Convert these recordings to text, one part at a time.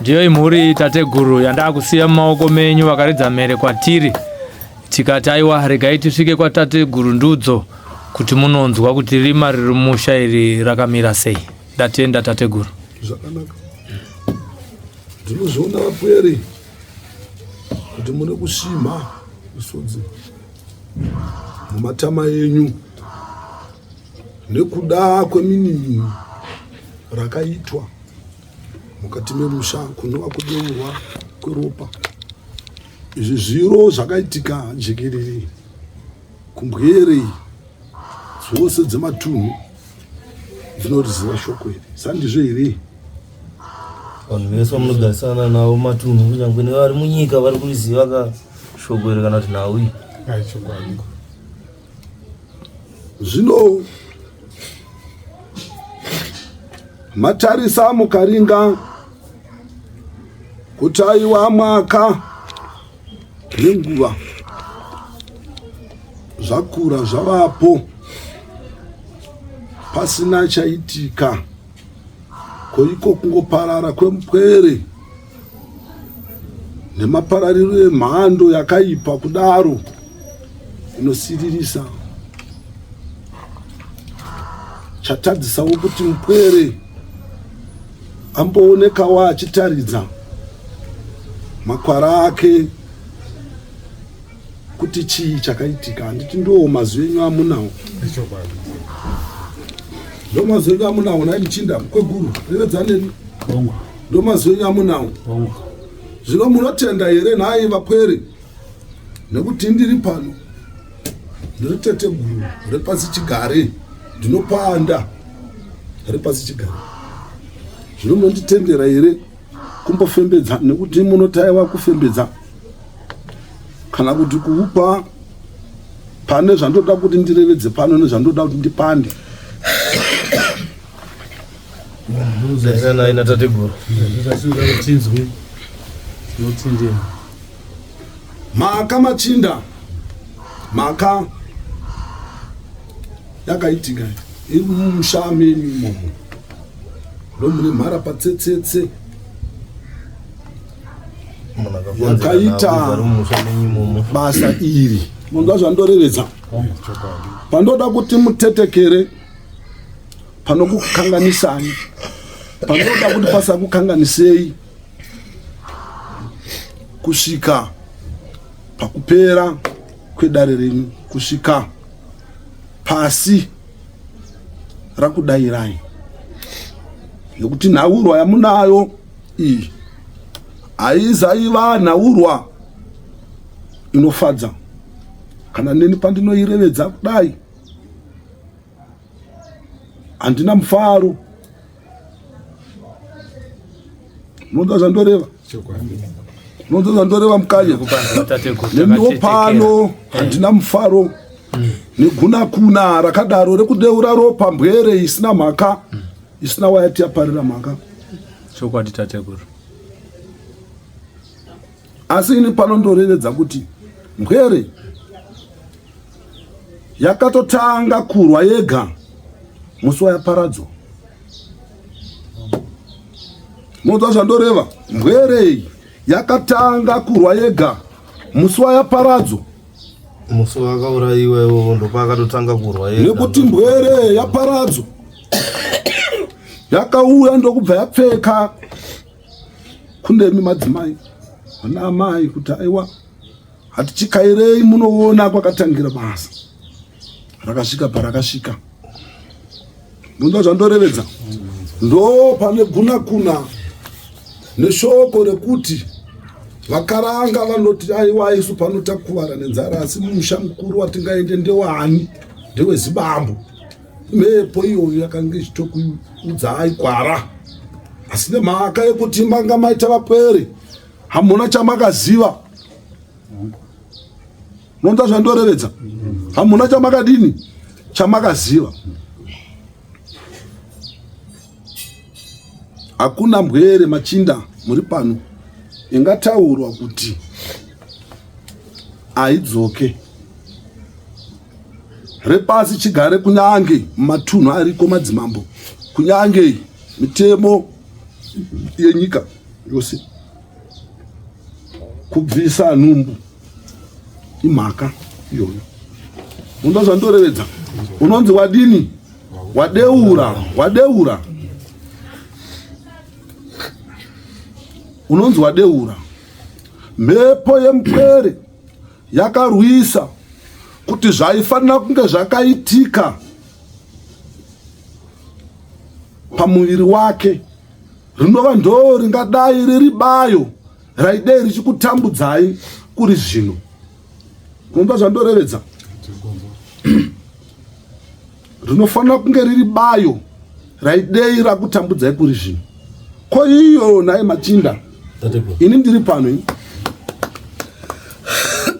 Ndiyo imhuri tateguru yandakusiya mumaoko menyu vakaridza mhere kwatiri tikati aiwa regai tisvike kwatateguru Ndudzo kuti munonzwa kuti rima riri musha iri rakamira sei. Ndatenda tateguru. Zvakanaka. Ndinozviona vapwere kuti mune kusvimha misodzi mumatama enyu nekuda kweminimini rakaitwa mukati memusha kunova kudeurwa kweropa. Izvi zviro zvakaitika jekerere kumbwere dzose dzematunhu dzinoriziva shoko iri, sandizvo here? Vanhu vese vamunogarisana navo matunhu kunyange nevari munyika vari kuriziva ka shoko iri kana kuti nhau iyi. Zvino matarisa mukaringa kuti aiwa mwaka nenguva zvakura zvavapo pasina chaitika koiko kungoparara kwemupwere nemaparariro emhando yakaipa kudaro inosiririsa chatadzisawo kuti mupwere amboonekawo achitaridza makwara ake kuti chii chakaitika. Handiti ndiwo mazwi enyu amunawo? Ndo mazwi enyu amunawo nai muchinda mukweguru revedzaneni ndo mazwi enyu amunawo. Zvino munotenda here nhai vapwere nekuti ndiri pano ndiri teteguru repasi chigare ndinopanda repasi chigare. Zvino munonditendera here kumbofembedza nekuti munotaiwa kufembedza kana kuti kuupa pane zvandoda kuti ndirevedze pano nezvandoda kuti ndipande. Zairanai natateguru. Tinzwe tinotendera. Mhaka machinda, mhaka yakaitika iri mumusha menyu imomo ndomune mhara patsetsetse yakaita basa iri. Munzwa zvandorevedza pandoda kuti mutetekere panokukanganisai, panoda kuti pasakukanganisei kusvika pakupera kwedare renyu, kusvika pasi rakudairai, nekuti nhaurwa yamunayo iyi haizaiva nhaurwa inofadza. Kana neni pandinoirevedza kudai handina mufaro. Unoda zvandoreva? Unoda zvandoreva mukanya? Neniwo pano handina mufaro negunakuna rakadaro rekudeura ropa mbwere isina mhaka, isina wayati yaparira mhaka. Chokwadi tateguru. Asi ini pano ndorevedza kuti mbwere yakatotanga kurwa yega musi wayaparadzwa. Munzwa zvandoreva? Mbwere iyi yakatanga kurwa yega musi wayaparadzwa. Musi wakaurayiwa iwowo ndopaakatotanga kurwa yega. Nekuti mbwere yaparadzwa yakauya ndokubva yapfeka kundemi madzimai vana amai kuti aiwa hatichikairei munoona kwakatangira basa rakasvika parakasvika. Munzwa zvandorevedza? Ndo pane gunakuna neshoko rekuti vakaranga vanoti aiwa isu pano takuvara nenzara, asi musha mukuru watingaende ndewani? Ndewezibambo. Mhepo iyoyo yakanga ichitokuudzai gwara, asi nemhaka yekuti manga maita vapwere hamuna chamakaziva. Unonzwa zvandorevedza? Hamuna chamakadini chamakaziva. Hakuna mbwere machinda muri pano ingataurwa kuti aidzoke repasi chigare kunyange mumatunhu ariko madzimambo kunyange mitemo yenyika yose kubvisa nhumbu imhaka iyoyo unoda zvandorevedza unonzi wadini wadeura wadeura unonzi wadeura mhepo yemupwere yakarwisa kuti zvaifanira kunge zvakaitika pamuviri wake rinova ndo ringadai riri bayo raidei richikutambudzai kuri zvino kunzwa zvandorevedza rinofanira kunge riri bayo raidei rakutambudzai kuri zvino ko iyo nhai machinda ini ndiri pano ini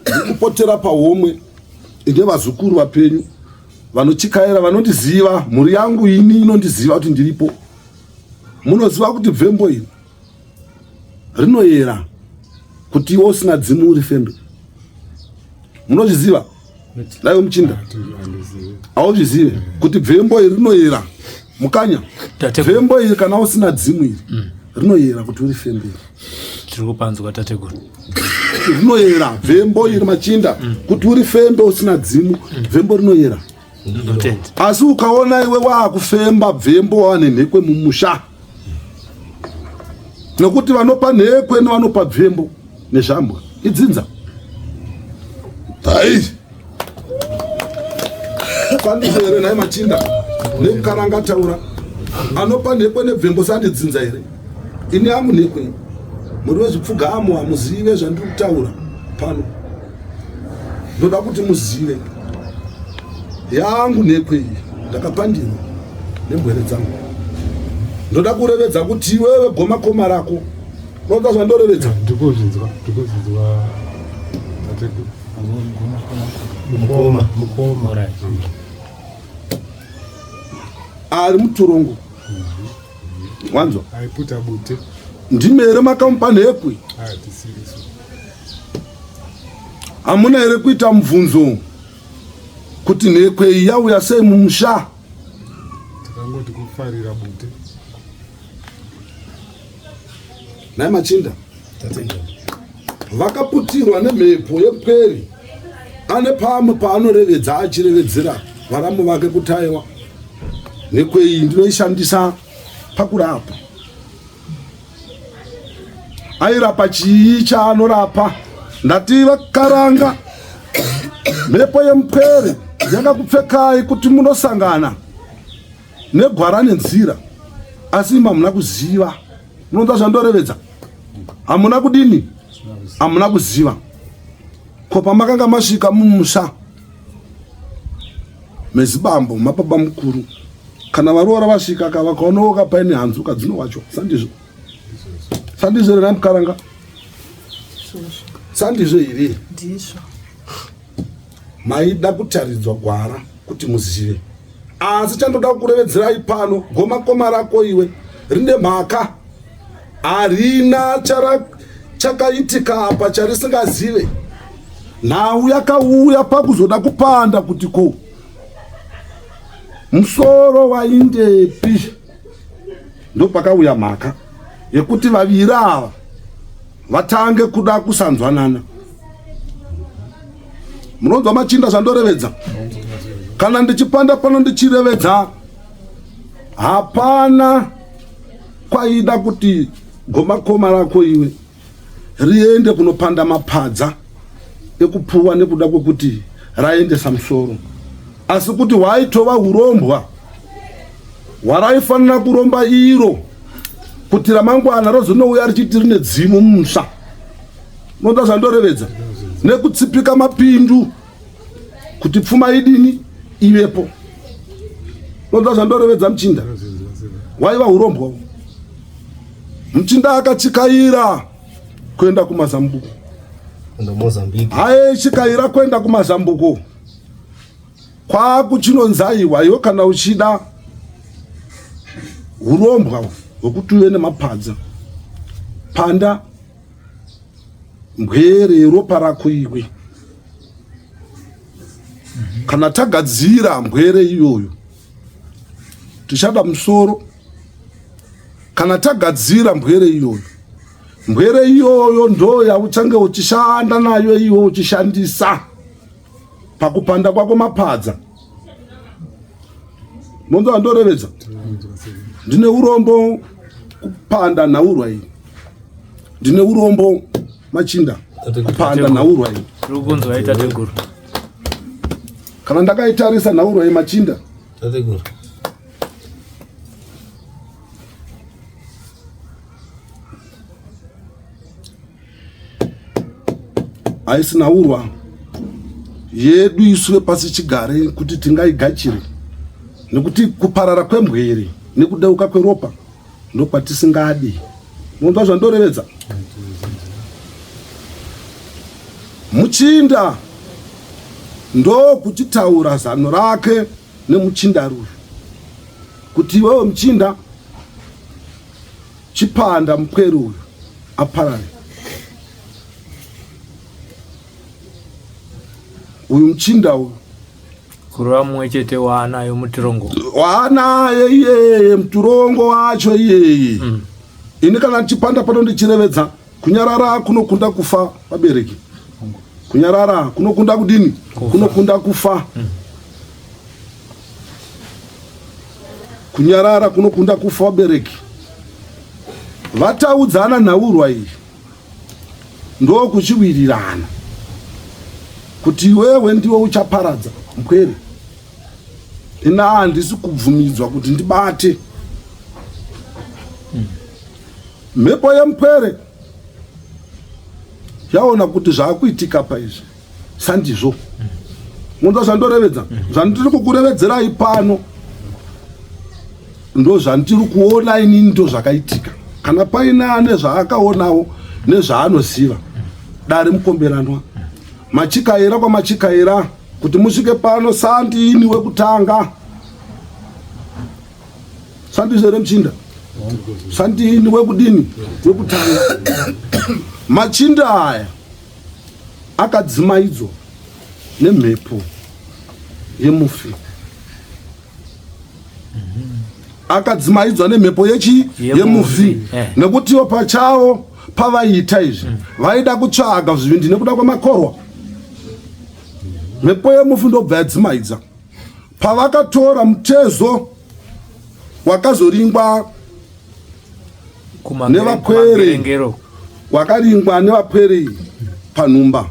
ndikupotera pahomwe ine vazukuru vapenyu vanochikaira vanondiziva mhuri yangu ini inondiziva kuti ndiripo munoziva kuti bvembo iri rinoyera kuti iwe usina dzimu uri fembe munozviziva daiwe muchinda hauzvizive kuti bvembo iri rinoyera mukanya bvembo iri kana usina dzimu iri mm. rinoyera kuti uri fembe tiri kupanzwa tateguru rinoyera bvembo iri machinda mm. kuti uri fembe usina dzimu mm. bvembo rinoyera asi ukaona iwe waakufemba bvembo wava nenhekwe mumusha nokuti vanopa nhekwe nevanopa bvembo nezvambwa idzinza hai kwandizvo here nhai machinda nekukaranga taura anopa nhekwe nebvembo sandidzinza here ini amu nhekwe muri wezvipfugamo hamuzive zvandiri kutaura pano ndoda kuti muzive yangu nhekwe iyi ndakapandirwa nembwere dzangu ndoda kurevedza kuti iwewe goma koma rako unoda zvandorevedza ndikuzvinzwa ndikuzvinzwa tateguru mukoma mukoma ari mutorongo wanzwa aiputa bute ndimi here makamupa nhekwe hamuna here kuita mubvunzo kuti nhekwe iyi yauya sei mumusha takangoti kufarira bute nhai machinda vakaputirwa nemhepo yepweri ane pamwe paanorevedza achirevedzera varamu vake kuti aiwa nhekwe iyi ndinoishandisa pakurapa airapa chii chaanorapa ndati vakaranga mhepo yemupwere yakakupfekai kuti munosangana negwara nenzira asi imi hamuna kuziva munoda zvandorevedza hamuna kudini hamuna kuziva ko pamakanga masvika mumusha mezibambo mababa mukuru kana varoora vasvika ka vakaonawoka paine hanzuka dzinowacho sandizvo sandizvo here namukaranga sandizvo here maida kutaridzwa gwara kuti muzive asi chandoda kukurevedzerai pano gomakoma rako iwe rine mhaka harina chakaitika apa charisingazive nhau yakauya pakuzoda kupanda kuti ko musoro waindepi ndopakauya mhaka yekuti vaviri ava vatange kuda kusanzwanana munonzwa machinda zvandorevedza kana ndichipanda pano ndichirevedza hapana kwaida kuti gomakoma rako iwe riende kunopanda mapadza ekupuwa nekuda kwekuti raendesa musoro asi kuti hwaitova urombwa hwaraifanira kuromba iro kuti ramangwana rozonouya richiti rine dzimu mumusha unoda zvandorevedza nekutsipika mapindu kuti pfuma idini ivepo unoda zvandorevedza muchinda waiva urombwa muchinda akachikaira kuenda kumazambuko haye chikaira kuenda kumazambuko kwakuchinonzaiwa iwe kana uchida urombwa. hwekuti uve nemapadza panda mbwere yeropa rako iwe. Kana tagadzira mbwere iyoyo tichada musoro. Kana tagadzira mbwere iyoyo, mbwere iyoyo ndo yauchange uchishanda nayo iwe uchishandisa pakupanda kwako mapadza. Monzo andorevedza, ndine urombo kupanda nhaurwa iyi, ndine urombo machinda kupanda nhaurwa iyi. Tiri kunzwa tateguru. Kana ndakaitarisa nhaurwa iyi machinda, Tateguru. Haisi nhaurwa yedu isu vepasi chigare kuti tingaigachire, nekuti kuparara kwembwere nekudeuka kweropa ndokwatisingadi. Munzwa zvandorevedza? Muchinda ndokuchitaura zano rake nemuchinda ruyu kuti iwewe muchinda chipanda mupwere uyu aparare. Uyu muchinda uyu kureva mumwe chete waanayo mutirongo, waanaye iyeye muturongo wacho iyeye. Ini kana ndichipanda pano ndichirevedza, kunyarara kunokunda kufa vabereki. Kunyarara kunokunda kudini? Kunokunda kufa. Kunyarara kunokunda kufa vabereki. Vataudzana nhaurwa iyi ndokuchiwirirana kuti iwewe ndiwe uchaparadza mupwere, ina handisi kubvumidzwa kuti ndibate mhepo yemupwere. Yaona kuti zvaakuitika paizvi sandizvo. Munzwa zvandorevedza? Zvandiri kukurevedzerai pano ndo zvandiri kuona inini, ndo zvakaitika. Kana paine ane zvaakaonawo nezvaanoziva, dare mukomberanwa machikaira kwamachikaira kuti musvike pano, sandini wekutanga, sandizvo here muchinda? Sandini wekudini? Wekutanga. Machinda aya akadzimaidzwa nemhepo yemufi, akadzimaidzwa nemhepo yechi yemufi, nekutiwo pachavo pavaiita izvi vaida kutsvaga zvivindi nekuda kwemakorwa. Mhepo yemufi ndobva yadzimaidza pavakatora mutezo wakazoringwa nevapwere, kumagerengero. Wakaringwa nevapwere panhumba,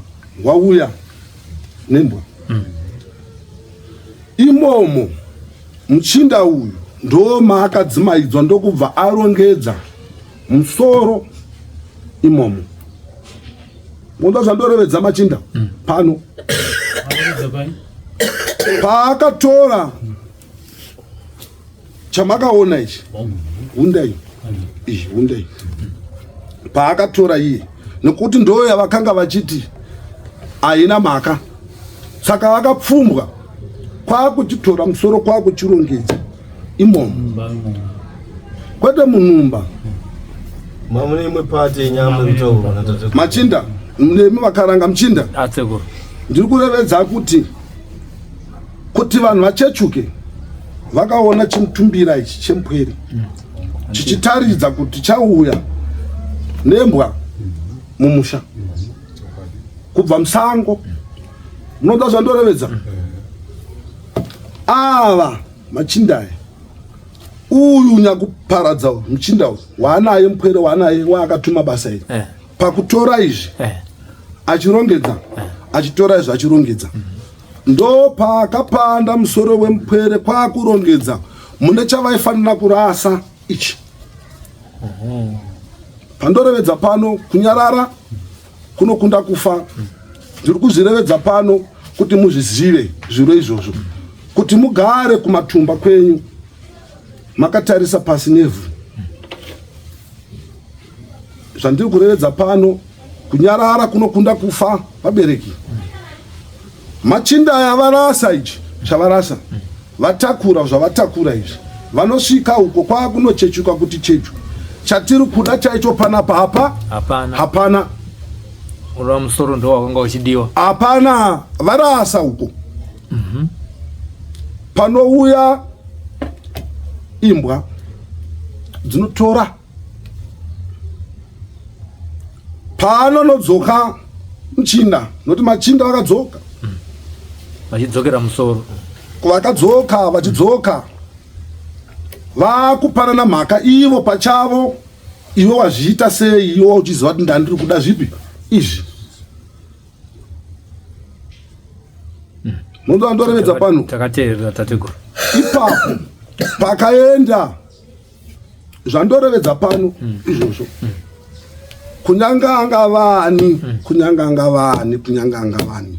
wauya nembwa imomo. Muchinda uyu ndo maakadzimaidzwa, ndokubva arongedza musoro imomo. Munzwa zvandorevedza machinda pano? Paakatora chamakaona ichi, hunda iyi, iyi hunda iyi, paakatora iye, nekuti ndo yavakanga vachiti haina mhaka, saka vakapfumbwa kwakuchitora musoro kwakuchirongedza imomo, kwete munhumba. Mamune imwe pati yenyama iri kutaurwa natate. Machinda nemi vakaranga muchinda, Atsekuru. ndiri kurevedza kuti vanhu vachechuke vakaona chimutumbira ichi chemupwere chichitaridza kuti chauya nembwa mumusha kubva musango. Munoda zvandorevedza? Ava machinda aya, uyu nyakuparadza uyu, muchinda uyu waanaye mupwere waanaye waakatuma basa iri, pakutora izvi achirongedza, achitora izvi achirongedza, ndo paakapanda musoro wemupwere kwakurongedza mune chavaifanira kurasa ichi. Pandorevedza pano, kunyarara kunokunda kufa. Ndiri kuzvirevedza pano kuti muzvizive zviro izvozvo, kuti mugare kumatumba kwenyu makatarisa pasi nevhu. Zvandiri kurevedza pano, kunyarara kunokunda kufa vabereki. Machinda aya varasa ichi chavarasa, vatakura zvavatakura izvi. Vanosvika uko kwakunochechuka kuti chechu. Chatiri kuda chaicho panapa hapa hapana. Hapana. Unowa musoro ndo wakanga uchidiwa. Hapana, varasa uko. Panouya imbwa dzinotora paanonodzoka muchinda nokuti machinda vakadzoka vachidzokera musoro vakadzoka vachidzoka vakupanana mhaka ivo pachavo iwe wazviita sei iwe uchiziva kuti ndandiri kuda zvipi izvi Munhu andorevedza pano. Takateerera tateguru. Ipapo pakaenda zvandorevedza pano izvozvo. Kunyanga angavani, kunyanga angavani, kunyanga angavani.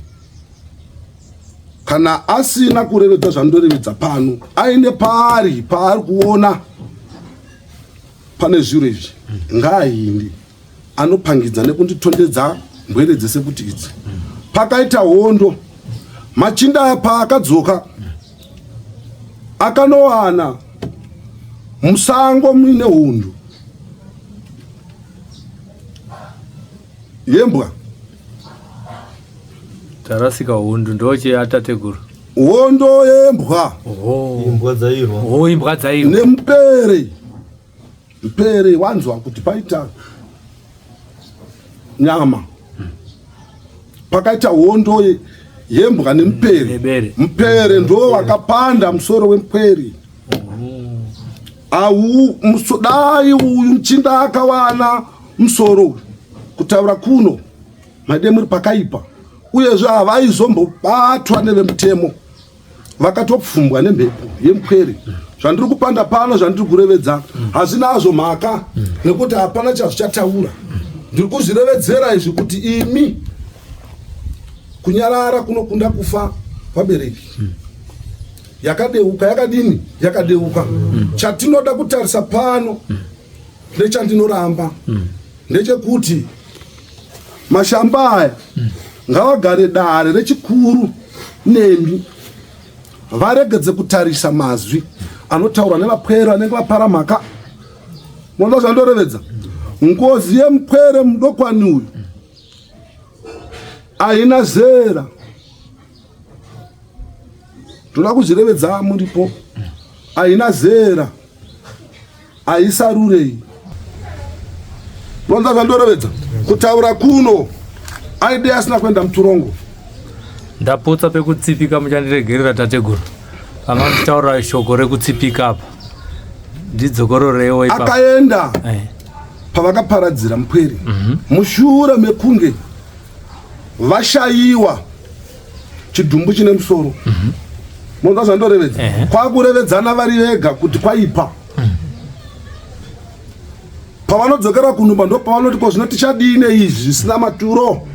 Kana asina kurevedza zvandorevedza pano, aine paari paari kuona pane zviro izvi ngaainde. Anopangidza nekunditondedza mbwere dzese kuti idzi. Pakaita hondo, machinda aya paakadzoka akanowana musango muine hondo yembwa. Tarasika hondo ndocheyatateguru. Hondo yembwa. Imbwa dzairwa. Oh, imbwa dzairwa. Nemupere. Mpere wanzwa kuti paita nyama pakaita hondo yembwa nemupere. Mupere ndo wakapanda musoro wemupere. Au dai uyu muchinda akawana musoro uyu kutaura kuno maide muri pakaipa, uyezve havaizombobatwa nevemutemo, vakatopfumbwa nemhepo yemupwere. Zvandiri kupanda pano, zvandiri kurevedza hazvinazvo mhaka, nekuti hapana chazvichataura. Ndiri kuzvirevedzera izvi kuti imi kunyarara kunokunda kufa vabereki. Yakadeuka yakadini? Yakadeuka. Chatinoda kutarisa pano nechandinoramba ndechekuti mashamba aya ngavagare dare rechikuru nemi, varegedze kutarisa mazwi anotaurwa nevapwere vanenge vapara mhaka. Munoda zvandorevedza? Ngozi yemupwere mudokwani uyu haina zera. Ndoda kuzvirevedza muripo. Haina zera, haisarurei. Unoda zvandorevedza? Kutaura kuno aide asina kuenda muturongo. Ndapotsa pekutsipika, muchandiregerera tateguru. Pamanditaura shoko rekutsipika apa, ndidzokororewo ipapo. Akaenda pavakaparadzira mupwere mushure mekunge vashayiwa chidhumbu chine musoro. Munoda zvandorevedza? Kwakurevedzana vari vega kuti kwaipa. Pavanodzokera kunumba ndo pavanoti ko zvino tichadii neizvi zvisina maturo?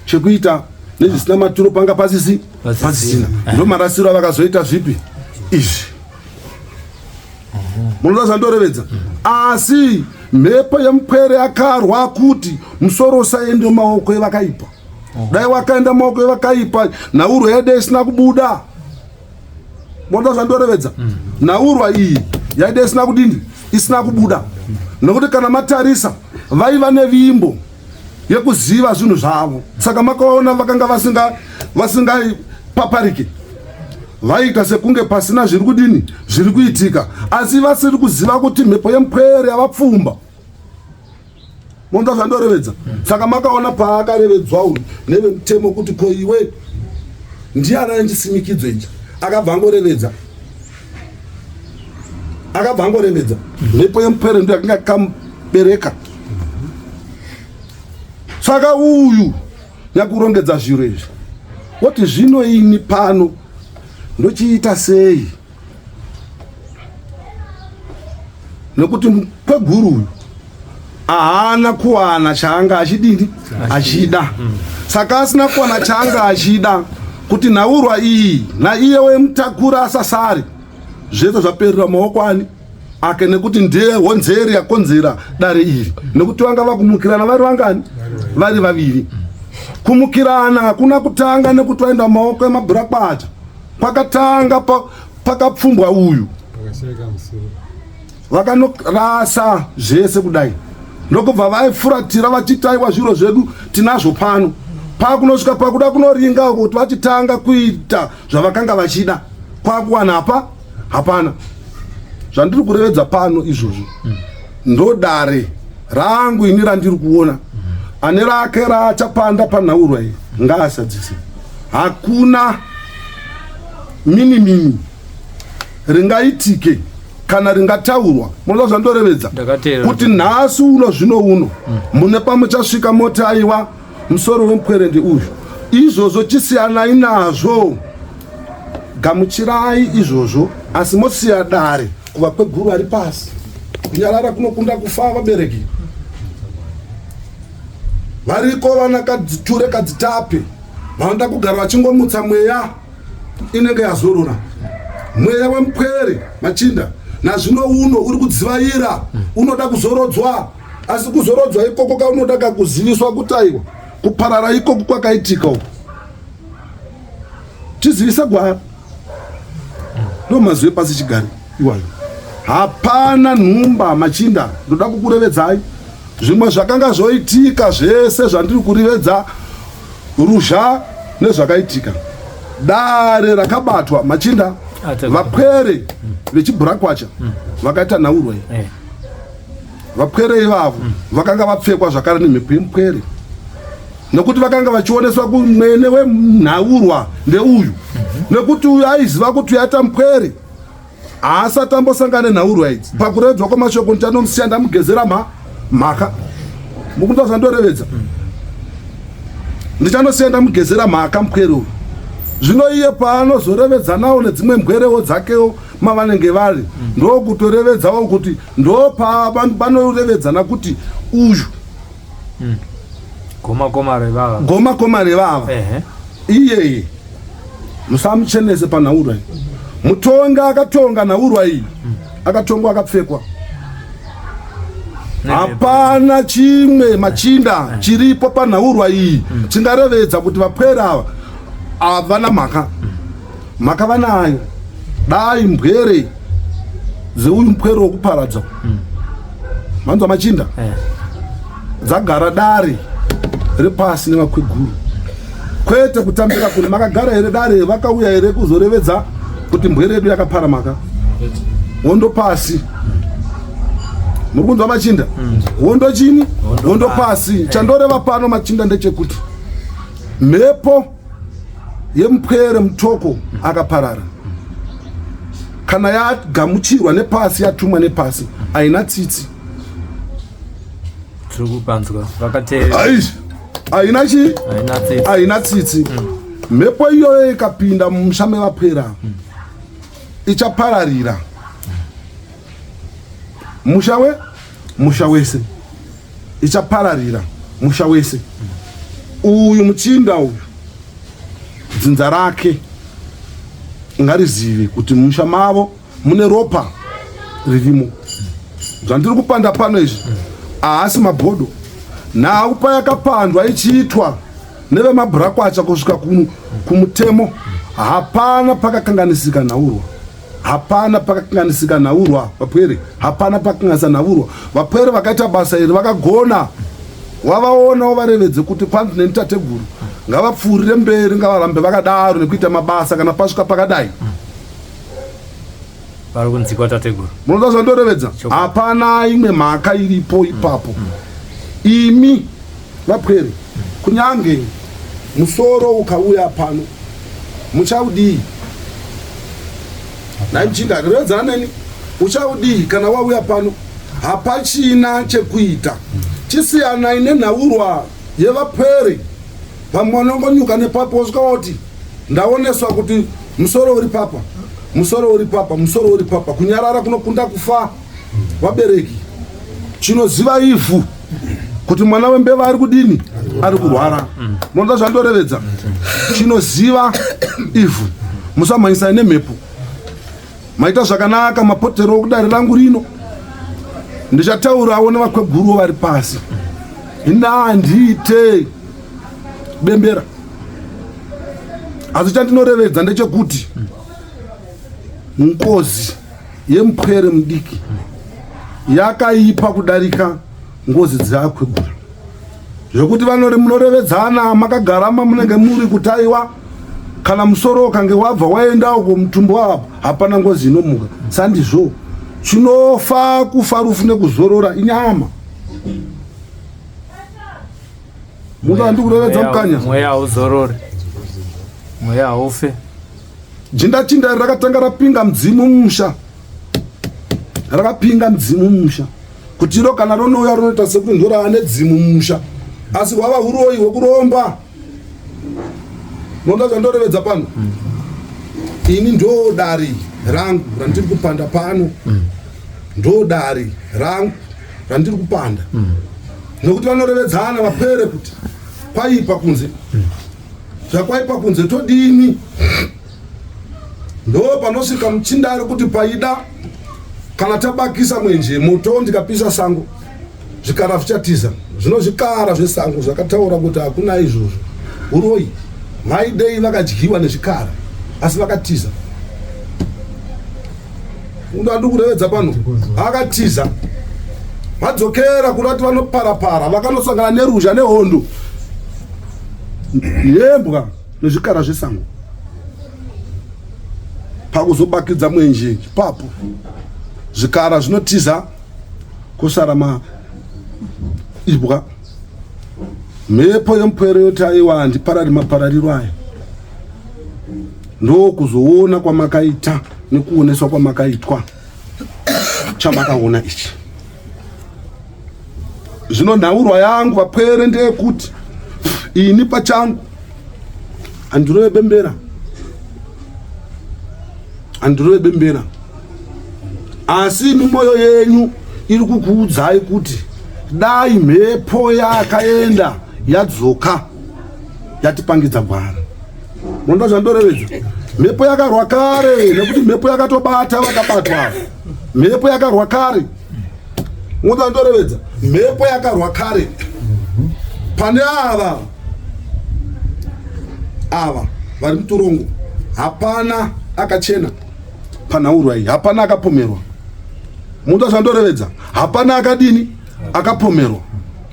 Chekuita nezvisina maturo panga pasisi pasisina. Ndo marasiro avakazoita zvipi izvi. Munoda zvandorevedza? Asi mhepo yemupwere yakarwa kuti musoro usaende mumaoko evakaipa. Dai wakaenda mumaoko evakaipa, nhaurwa yaida isina kubuda. Munoda zvandorevedza? Nhaurwa iyi yaida isina kudini? Isina kubuda. Nokuti kana matarisa vaiva nevimbo yekuziva zvinhu zvavo, saka makaona vakanga vasingapaparike, vaiita sekunge pasina zviri kudini zviri kuitika, asi vasiri kuziva kuti mhepo yemupwere yavapfumba. Munoda zvandorevedza? Saka makaona paakarevedzwa uyu nevemutemo kuti ko iwe ndiani ane chisimikidzo ichi, akabva angorevedza, akabva angorevedza. Mhepo yemupwere ndiyo yakanga yakamubereka. Saka uyu nyakurongedza zviro izvi woti zvino ini pano ndochiita sei, nekuti mukweguru uyu haana kuwana chaanga achidini achida. Saka asina kuwana chaanga achida kuti nhaurwa iyi naiye wemutakura asasare, zvese zvaperera maoko ani ake, nekuti ndiye honzeri yakonzera dare iri, nekuti vanga vakumukirana vari vangani? Vari vaviri. Kumukirana hakuna kutanga nekuti vaenda maoko emabhurakwacha, kwakatanga Pakapfumbwa uyu vakanorasa zvese kudai ndokubva vaifuratira vachiti aiwa zviro zvedu tinazvo pano pakunosvika pakuda kunoringa kuti vachitanga kuita zvavakanga vachida kwakuwana apa hapana zvandiri kurevedza pano izvozvo mm. ndodare rangu ini randiri kuona mm. ane rake raachapanda panhaurwa iyi ngaasadzise hakuna mini mini ringaitike kana ringataurwa munoda zvandorevedza kuti nhasi uno zvino uno mm. mune pamuchasvika moti aiwa musoro wemupwerende uyu izvozvo chisiyanai nazvo gamuchirai izvozvo asi mosiya dare kuvakweguru vari pasi kunyarara kunokunda kufa vabereki variko vana kadziture kadzitape vanoda kugara vachingomutsa mweya inenge yazorora mweya wemupwere machinda nazvino uno uri kudzivaira unoda kuzorodzwa asi kuzorodzwa ikoko kaunoda kakuziviswa kuti aiwa kuparara ikoko kwakaitika uko tizivisa gwara ndo mazwi epasi chigare iwayo hapana nhumba machinda ndoda kukurevedzai zvimwe zvakanga zvoitika zvese zvandiri kurivedza ruzha nezvakaitika dare rakabatwa machinda vapwere vechibhurakwacha vakaita nhaurwa iyi eh. Vapwere ivavo mm. vakanga vapfekwa zvakare nemhepo yemupwere nekuti vakanga vachioneswa kumwene wenhaurwa ndeuyu mm -hmm. nekuti uyu aiziva kuti uyu aita mupwere haasati ambosangana nenhaurwa idzi mm. pakurevedzwa kwamashoko ndichanomusiya ndamugezera mha mhaka mukunzwa zvandorevedza mm. ndichanosiya ndamugezera mhaka mupwere uyu zvino iye paanozorevedzanawo nedzimwe mbwerewo dzakewo mavanenge vari mm. ndokutorevedzawo kuti ndopabanorevedzana kuti uyu mm. goma koma revava goma koma revava iyeye musamuchenese panhaurwa iyi mutongi akatonga nhaurwa iyi mm. akatongwa akapfekwa hapana chimwe machinda eh. chiripo panhaurwa iyi mm. chingarevedza kuti vapwere ava havana mhaka mm. Mhaka vanayo dai mbwere dzeuyu mpwere wokuparadza mm. manzwa machinda eh. dzagara dare repasi nevakweguru kwete kutambira kune makagara here dare vakauya here kuzorevedza kuti mbwere yedu yakapara maka hondo pasi muri kunzwa machinda mm. hondo chini hondo pasi eh. chandoreva pano machinda ndechekuti mhepo yemupwere mutoko akaparara kana yagamuchirwa nepasi yatumwa nepasi haina tsitsi tiri kupanzwa vakateerera haina chii haina tsitsi mm. mhepo iyoyo ikapinda mumusha mevapwera mm. ichapararira musha we musha wese ichapararira musha wese uyu muchinda uyu dzinza rake ngarizive kuti musha mavo mune ropa ririmo zvandiri kupanda pano izvi haasi mabhodho nhau payakapandwa ichiitwa nevemabhurakwacha kusvika kumutemo hapana pakakanganisika nhaurwa Hapana pakakanganisika nhaurwa vapwere, hapana pakakanganisa nhaurwa vapwere. Vakaita basa iri vakagona, wavaona uvarevedze kuti kwanzi neni tateguru ngavapfuurire mberi, ngavarambe vakadaro nekuita mabasa kana pasvika pakadai. Vari kunzikwa tateguru, munoda zvandorevedza. Hapana imwe mhaka iripo ipapo. Imi vapwere, kunyange musoro ukauya pano muchaudii nhai muchinda revedzana neni uchaudii kana wauya pano hapachina chekuita chisiyanai nenhaurwa yevapwere vamwe vanongonyuka nepapo wosvika woti ndaoneswa kuti musoro uri papa musoro uri papa musoro uri papa kunyarara kunokunda kufa vabereki chinoziva ivhu kuti mwana wembeva ari kudini ari kurwara munoda zvandorevedza chinoziva ivhu musamhanyisai nemhepo maita zvakanaka mapotero okudare rangu rino ndichataurawo nevakweguru vari pasi inandiite bembera asi chandinorevedza ndechekuti mm. Ngozi yemupwere mudiki yakaipa kudarika ngozi dzeakwegura zvekuti vanori munorevedzana makagara mamunenge muri kutaiwa kana musoro ukange wabva waenda uko mutumbi wapo hapana ngozi inomuka sandizvo chinofa kufa rufu nekuzorora inyama Muda ndikurevedza mukanya. Mweya hauzorore. Mweya haufe. Jinda chinda rakatanga rapinga mudzimu mumusha. Rakapinga mudzimu mumusha. Kuti iro kana ronouya rinoita sekuti ndorava nedzimu mumusha. Asi hwava huroyi hwekuromba. Munoda zvandorevedza pano? Mm. Ini ndo dari rangu randiri kupanda pano. Mm. Ndo dari rangu randiri kupanda. Mm. Nokuti vanorevedzana vapere kuti kwaipa kunze. Mm. Zvakwaipa kunze todini? Ndo panosvika muchinda ari kuti paida kana tabakisa mwenje moto ndikapisa sango zvikara zvichatiza zvino zvikara zvesango zvakataura kuti hakuna izvozvo uroyi vaidei vakadyiwa nezvikara asi vakatiza undandi kurevedza pano akatiza vadzokera kurati vanoparapara vakanosangana neruzha nehondo yembwa nezvikara zvesango pakuzobakidza mwenje ipapo zvikara zvinotiza kosara maibwa mhepo yemupwere yoti aiwa handiparari maparariro aya ndokuzoona kwamakaita nekuoneswa kwamakaitwa chamakaona ichi zvino nhaurwa yangu vapwere ndeyekuti ini pachangu handirove bembera handirove bembera asi imi mwoyo yenyu iri kukuudzai kuti dai mhepo yakaenda yadzoka yatipangidza gwara mondo zvandorevedza mhepo yakarwa kare nekuti mhepo yakatobata vakabatwa mhepo yakarwa kare mondo zvandorevedza mhepo yakarwa kare pane ava ava vari mutorongo hapana akachena panhaurwa iyi hapana akapomerwa muda zvandorevedza hapana akadini akapomerwa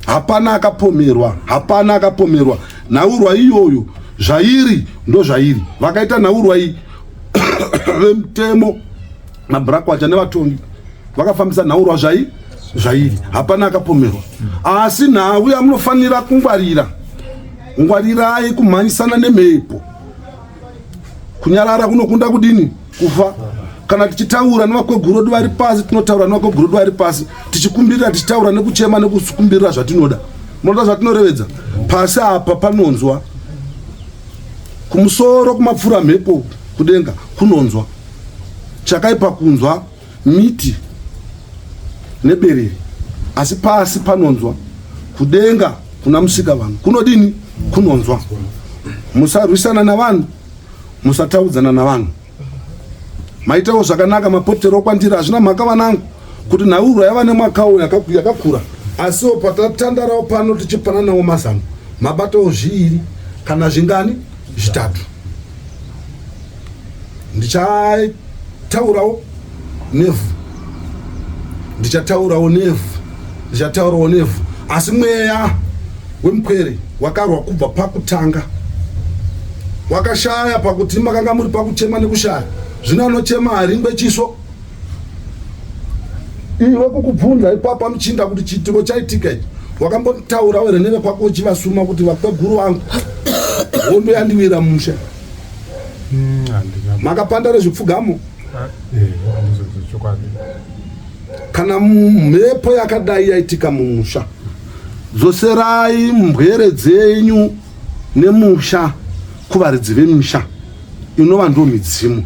hapana akapomerwa hapana akapomerwa nhaurwa iyoyo zvairi ndo zvairi vakaita nhaurwa iyi vemutemo mabhurakwacha nevatongi vakafambisa nhaurwa zvai zvairi hapana akapomerwa asi nhau yamunofanira kungwarira ngwarirai kumhanyisana nemhepo kunyarara kunokunda kudini kufa kana tichitaura nevakweguru vedu vari pasi tinotaura nevakweguru vedu vari pasi tichikumbirira tichitaura nekuchema nekukumbirira zvatinoda munoda zvatinorevedza pasi apa panonzwa kumusoro kumapfuura mhepo kudenga kunonzwa chakaipa kunzwa miti neberere asi pasi panonzwa kudenga kuna musika vanhu kunodini kunonzwa musarwisana navanhu musataudzana navanhu maitawo zvakanaka mapotero kwandiri hazvina mhaka vanangu kuti nhaurwa yava nemwakawo yakakura asiwo patatandarawo pano tichipananawo mazano mabatawo zviiri kana zvingani zvitatu ndichataurawo nevhu ndichataurawo nevhu ndichataurawo nevhu asi mweya wemupwere wakarwa kubva pakutanga wakashaya pakuti makanga muri pakuchema nekushaya zvino anochema haringwe chiso iwe kukubvunza ipapa muchinda kuti chiitiko chaitika ichi wakambotaura here nevekwako uchivasuma kuti vakweguru vangu hondo yandiwira musha hmm, makapanda rezvipfugamo ah, eh, kana mhepo yakadai yaitika mumusha dzoserai mbwere dzenyu nemusha kuvaridzi vemisha inova ndo midzimu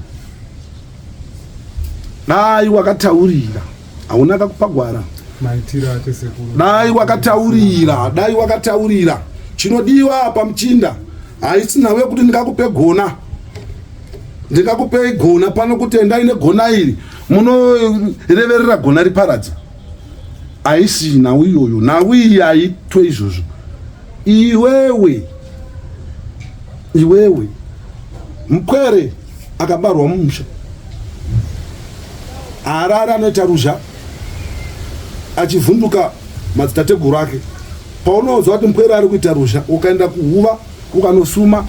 dai wakataurira hauna kakupa gwara dai wakataurira dai wakataurira chinodiwa apa muchinda haisi nhau yekuti ndingakupe gona ndingakupei gona pano kuti endai negona iri munoreverera gona riparadza haisi nhau iyoyo nhau iyi haitwe izvozvo iwewe iwewe mupwere akabarwa mumusha Haarari anoita ruzha achivhunduka madzitateguru ake. Paunonzwa kuti mupwere ari kuita ruzha, ukaenda kuhuva ukanosuma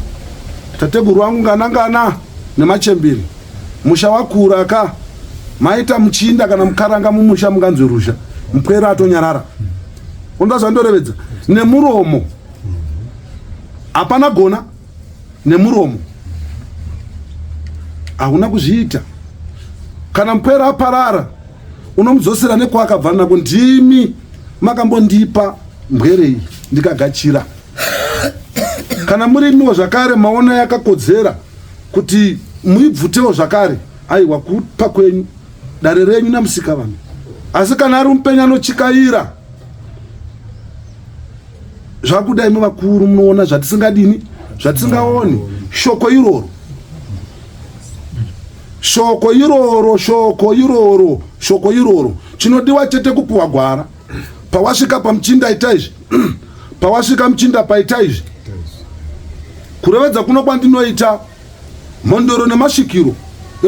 tateguru wangu ngana ngana nemachembere, musha wakura ka maita muchinda kana mukaranga mumusha munganzwe ruzha, mupwere atonyarara. Unoda zvandorevedza nemuromo hapana gona nemuromo hauna kuzviita kana mupwere aparara unomudzosera nekwaakabva nako ndimi makambondipa mbwere iyi ndikagachira kana murimiwo zvakare maona yakakodzera kuti muibvutewo zvakare aiwa kupa kwenyu dare renyu namusika vanhu asi kana ari mupenyu anochikaira zvakuda imi vakuru munoona zvatisingadini zvatisingaoni shoko iroro shoko iroro shoko iroro shoko iroro chinodiwa chete kupuwa gwara pawasvika pamuchinda ita izvi pawasvika muchinda paita izvi kurevedza kuno kwandinoita mhondoro nemasvikiro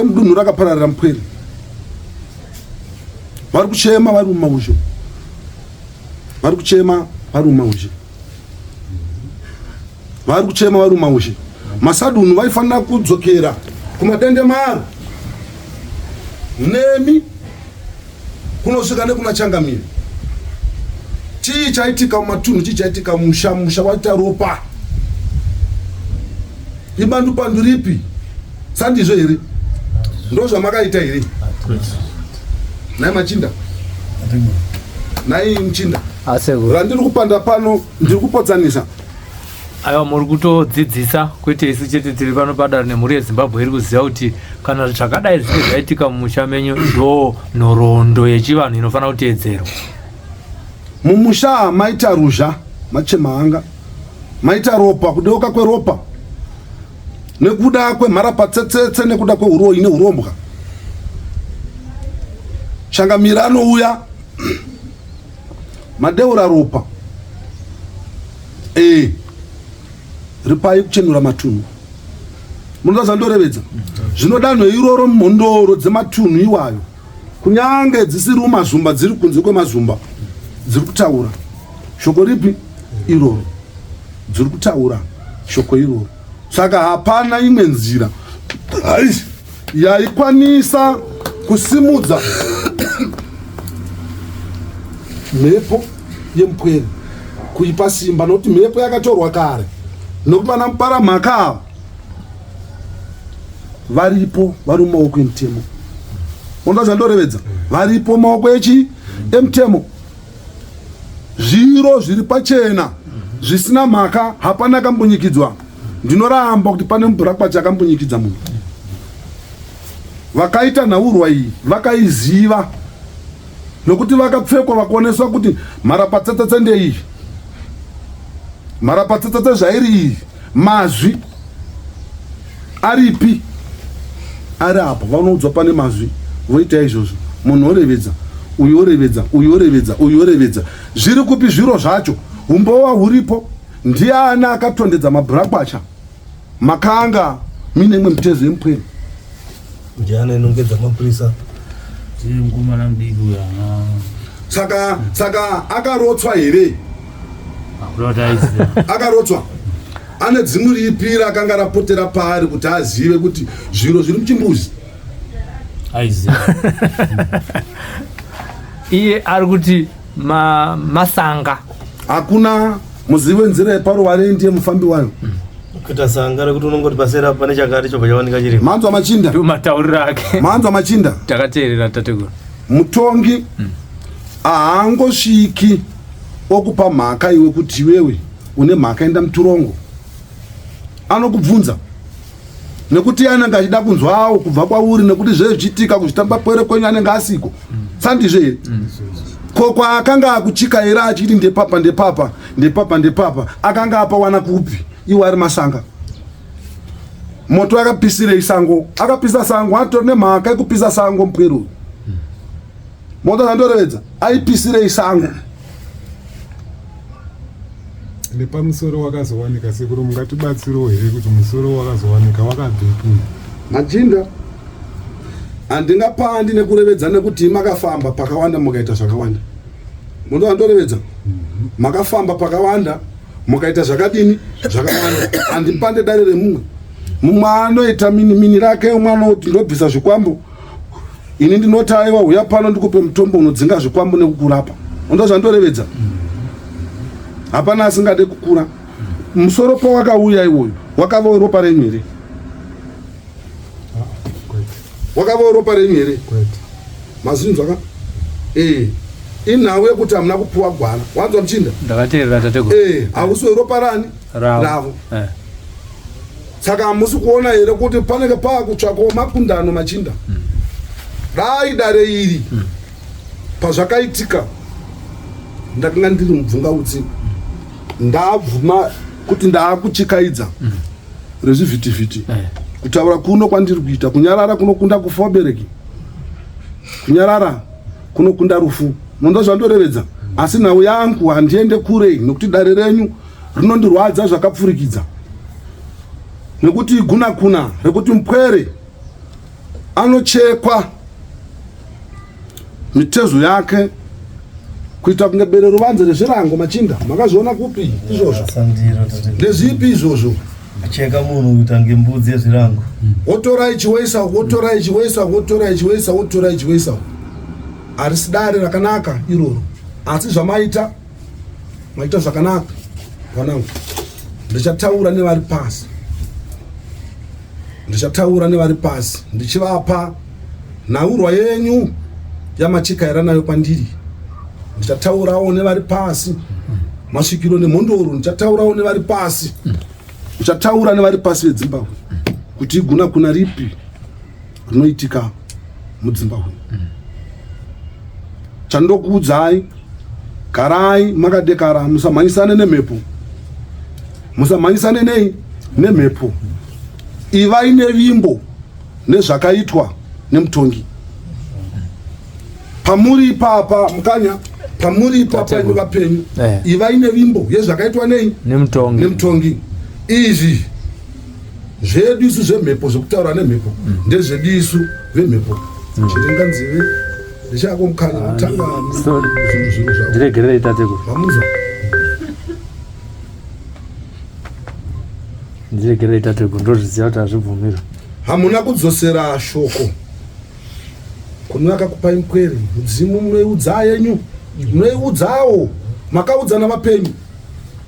emudunhu rakapararira mupwere vari kuchema vari mumauzho vari kuchema vari mumauzhe vari kuchema vari mumauzhe masadunhu vaifanira kudzokera kumadendemaro nemi kunosvika nekuna changamire chii chaitika mumatunhu chii chaitika musha musha waita ropa ibandu pandu ripi sandizvo here ndozvamakaita here nhai machinda nhai muchinda randiri kupanda pano ndiri kupodzanisa Aiwa muri kutodzidzisa kwete isu chete tiri pano padare nemhuri yeZimbabwe iri kuziva kuti kana zvakadai zvinge zvaitika mumusha menyu ndo nhoroondo yechivanhu inofanira kuteedzerwa. Mumusha maita ruzha machemahanga maita ropa kudeuka kweropa nekuda kwemharapatsetsetse nekuda kweuroyi neurombwa. Changamire anouya Madeura ropa eh ripai kuchenura matunhu munoda zvandorevedza zvino danho iroro mhondoro dzematunhu iwayo kunyange dzisiri mumazumba dziri kunze kwemazumba dziri kutaura shoko ripi iroro dziri kutaura shoko iroro saka hapana imwe nzira yaikwanisa kusimudza mhepo yemupwere kuipa simba nokuti mhepo yakatorwa kare nokuti vana mupara mhaka ava varipo vari mumaoko emutemo unoda zvandorevedza varipo maoko echi emutemo Zviro zviri pachena zvisina mhaka hapana akambunyikidzwa. Ndinoramba kuti pane mubhurakwachi akambunyikidza munhu. Vakaita nhaurwa iyi vakaiziva nokuti vakapfekwa vakuoneswa kuti mharapatsetsetse ndeiyi, mharapatsetsetse zvairi iyi, mazwi aripi ari apo vanoudzwa pane mazwi voita izvozvo munhu orevedza uyu orevedza uyu orevedza uyu orevedza zviri kupi zviro zvacho umbowa huripo ndiani akatondedza mabhurakwacha makanga mine imwe mitezo yemupwere ndiani ainongedza mapurisa mukomana mudiki uyo saka saka akarotswa here akarotswa ane dzimu ripi rakanga rapotera paari kuti azive kuti zviro zviri muchimbuzi aiziva iye ari kuti ma, masanga hakuna muzivi wenzira yeparuware ndiye mufambi wayo kuita sanga rekuti unongoti pasera pane chakati chobva chawanika chiri manzwa machinda ndiwo matauriro ake manzwa machinda takateerera tateguru mutongi haangosviki okupa mhaka iwe kuti iwewe une mhaka enda muturongo anokubvunza nekuti iye anenge achida kunzwawo kubva kwauri nekuti zve zvichiitika kuzvitamba pwere kwenyu anenge asiko sandizvo here ko kwaakanga akuchika here achiti ndepapa ndepapa ndepapa ndepapa akanga apawana kupi iwo ari masanga moto akapisirei sango akapisa sango atori nemhaka yekupisa sango mupwere uyu moto zvandorevedza aipisirei sango Nepamusoro wakazowanika sekuru mungatibatsirewo here kuti musoro wakazowanika wakabvepi? Machinda. Handingapandi nekurevedza nekuti makafamba pakawanda mukaita zvakawanda. Munoda ndorevedza? Makafamba pakawanda mukaita zvakadini? Zvakawanda. Handipande dare remumwe. Mumwe anoita mini mini rake, umwe anoti ndobvisa zvikwambo. Ini ndinoti aiwa huya pano ndikupe mutombo unodzinga zvikwambo nekukurapa. Unoda zvandorevedza? Hapana asingade kukura. Musoro pawakauya iwoyo wakava ropa renyu here? Wakava ropa renyu here? Mazinzwa ka? Eh. Inhau yekuti hamuna kupuwa gwara. Wanzwa muchinda? Ndakateerera tateguru. Eh, hausi weropa rani? Ravo. Eh. Saka hamusi kuona here kuti panenge paakutsvakwawo makundano machinda? Dai dare iri pazvakaitika ndakanga ndiri mubvungautsi ndabvuma kuti ndaakuchikaidza rezvivhitivhiti kutaura kuno kwandiri kuita kunyarara kunokunda kufa vabereki kunyarara kunokunda rufu munoda zvandorevedza asi nhau yangu handiende kure nekuti dare renyu rinondirwadza zvakapfurikidza nekuti igunakuna rekuti mupwere anochekwa mitezo yake kuita kunge bere ruvanze rezvirango machinda makazviona kupi izvozvo ndezvipi izvozvo Cheka munhu kuita ngembudzi yezvirango. Wotora ichi woisa wotora ichi woisa wotora ichi woisa wotora ichi woisa. Harisi dare rakanaka iroro. Asi zvamaita maita zvakanaka vanangu. Ndichataura nevari pasi. Ndichataura nevari pasi ndichivapa nhaurwa yenyu yamachikaira nayo kwandiri. Ndichataurawo nevari pasi masvikiro nemhondoro ndichataurawo nevari pasi ndichataura nevari pasi vedzimbabwe kuti iguna kuna ripi rinoitika mudzimbabwe chandokuudzai garai makadekara musamhanyisane nemhepo musamhanyisane nei nemhepo ivai nevimbo nezvakaitwa nemutongi pamuri ipapa mukanya pamuri ipapa imi vapenyu eh. ivai nevimbo yezvakaitwa nei nemutongi nemutongi izvi zvedu isu zvemhepo zvekutaura nemhepo mm. ndezvedu isu vemhepo mm. chiringa nzeve ndechako mukanya ah, kutanga zvinhu zviro zvako ndiregererei tateguru mamuza ndiregererei tateguru ndozviziva kuti hazvibvumirwe hamuna kudzosera shoko Kune akakupai mkwere mudzimu munoiudza yenyu munoiudzawo makaudzana vapenyu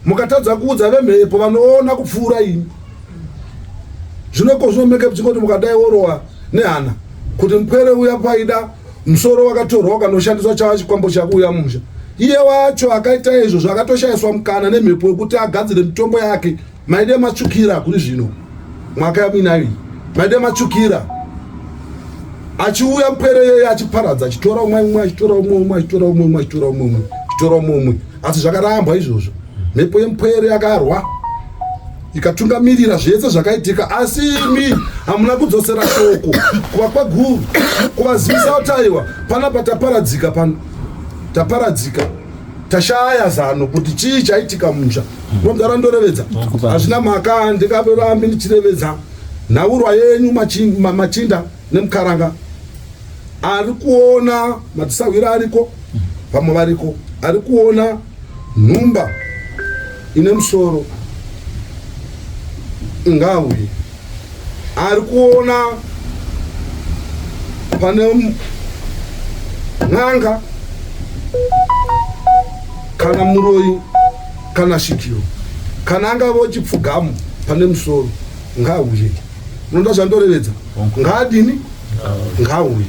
mukatadza kuudza vemhepo vanoona kupfuura imi zvino ko zvino meke muchingoti mukadai worowa nehana kuti mupwere uya paida musoro wakatorwa wakanoshandiswa chava chikwambo chakuuya musha iye wacho akaita izvozvo akatoshaiswa mukana nemhepo yekuti agadzire mitombo yake Maide matsvukira kuri zvino mwaka yamuinayo iyi maide matsvukira achiuya mupwere yeye achiparadza achitora umwe umwe achitora umwe umwe achitora umwe umwe achitora umwe umwe achitora umwe umwe asi zvakarambwa izvozvo mhepo yemupwere yakarwa ikatungamirira zvese zvakaitika asi imi hamuna kudzosera shoko kuva kwaguru kuvazivisa kuti aiwa panapa taparadzika pano taparadzika tashaya zano kuti chii chaitika mumusha mudhara ndorevedza hazvina mhaka ndikarambi ndichirevedza nhaurwa yenyu machinda nemukaranga ari kuona madzisahwira ariko vamwe variko ari kuona nhumba ine musoro ngauye ari kuona pane n'anga kana muroyi kana svikiro kana angave chipfugamo pane musoro ngauye unoda zvandorevedza ngaadini ngauye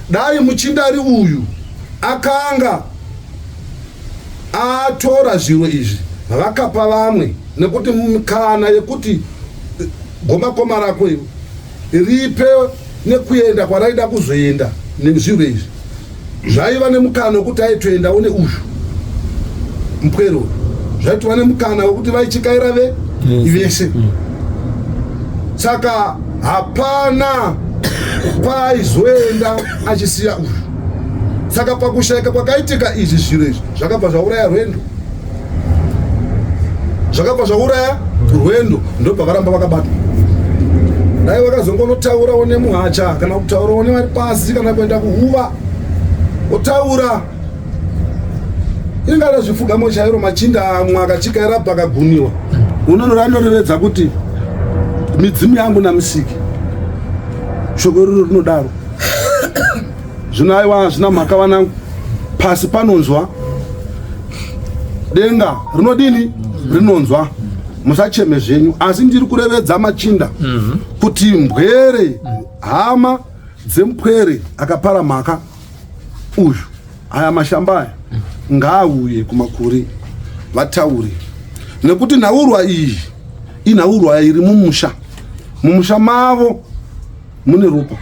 dai muchindari uyu akanga atora zviro izvi vakapa vamwe nekuti mikana yekuti eh, gomakoma rako iwe ripe nekuenda kwaraida kuzoenda nezviro izvi zvaiva nemukana wekuti aitoendawo neuyu mupwere uyu zvaitova nemukana wekuti vaichikaira ve vese mm. Saka hapana kwaaizoenda achisiya uyu. Saka pakushaika kwakaitika izvi zviro izvi zvakabva zvauraya rwendo, zvakabva zvauraya rwendo, ndobva varamba vakabatwa. Dai vakazongonotaurawo nemuhacha kana kutaurawo nevari pasi kana kuenda kuhuva otaura. Ingada zvipfugamo chairo machinda amwe akachikaira pakaguniwa. Unonora anorevedza kuti midzimu yangu namusiki. Shoko iroro rinodaro. Zvino aiwa hazvina mhaka vanangu. Pasi panonzwa. Denga rinodini? Rinonzwa. Musacheme zvenyu asi ndiri kurevedza machinda kuti mbwere hama dzemupwere akapara mhaka uyu aya mashamba aya ngaauye kumakuri vataure nekuti nhaurwa iyi inhaurwa iri mumusha mumusha mavo mune ropa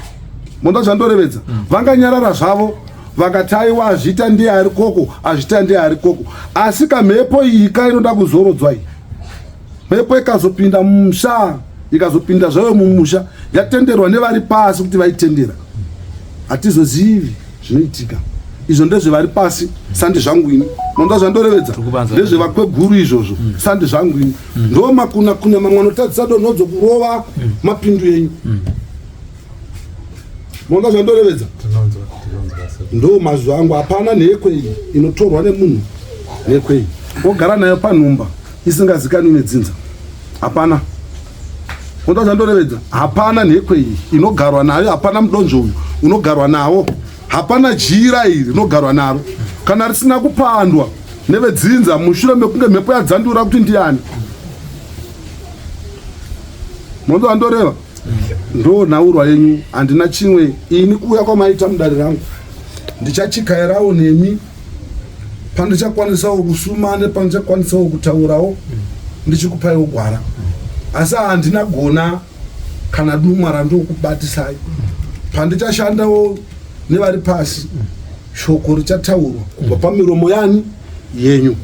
monda zvandorevedza vanganyarara zvavo vakati aiwa azvita ndiye ari koko azvita ndiye ari koko asi kamhepo iyi ka inoda kuzorodzwa iyi mhepo ikazopinda mumusha ikazopinda zvayo mumusha yatenderwa nevari pasi kuti vaitendera hatizozivi zvinoitika izvo ndezvevari pasi sandi zvangu ini monda zvandorevedza ndezvevakweguru izvozvo sandi zvangu ini ndo makuna kuna mamwe anotadzisa donhodzo kurova mapindu enyu monda zvandorevedza ndo mazwi angu hapana nhekwe iyi inotorwa nemunhu nhekwe iyi ogara nayo panhumba isingazikanwi nedzinza hapana monda zvandorevedza hapana nhekwe iyi inogarwa nayo hapana mudonzvo uyu unogarwa nawo hapana jira iri rinogarwa naro kana risina kupandwa nevedzinza mushure mekunge mhepo yadzandura kuti ndiani monda zandoreva ndo nhaurwa yenyu handina chimwe ini kuuya kwamaita mudare rangu ndichachikairawo nemi pandichakwanisawo kusuma nepandichakwanisawo kutaurawo ndichikupaiwo gwara asi handina gona kana dumwa randokubatisai pandichashandawo nevari pasi shoko richataurwa kubva pamiromo yani yenyu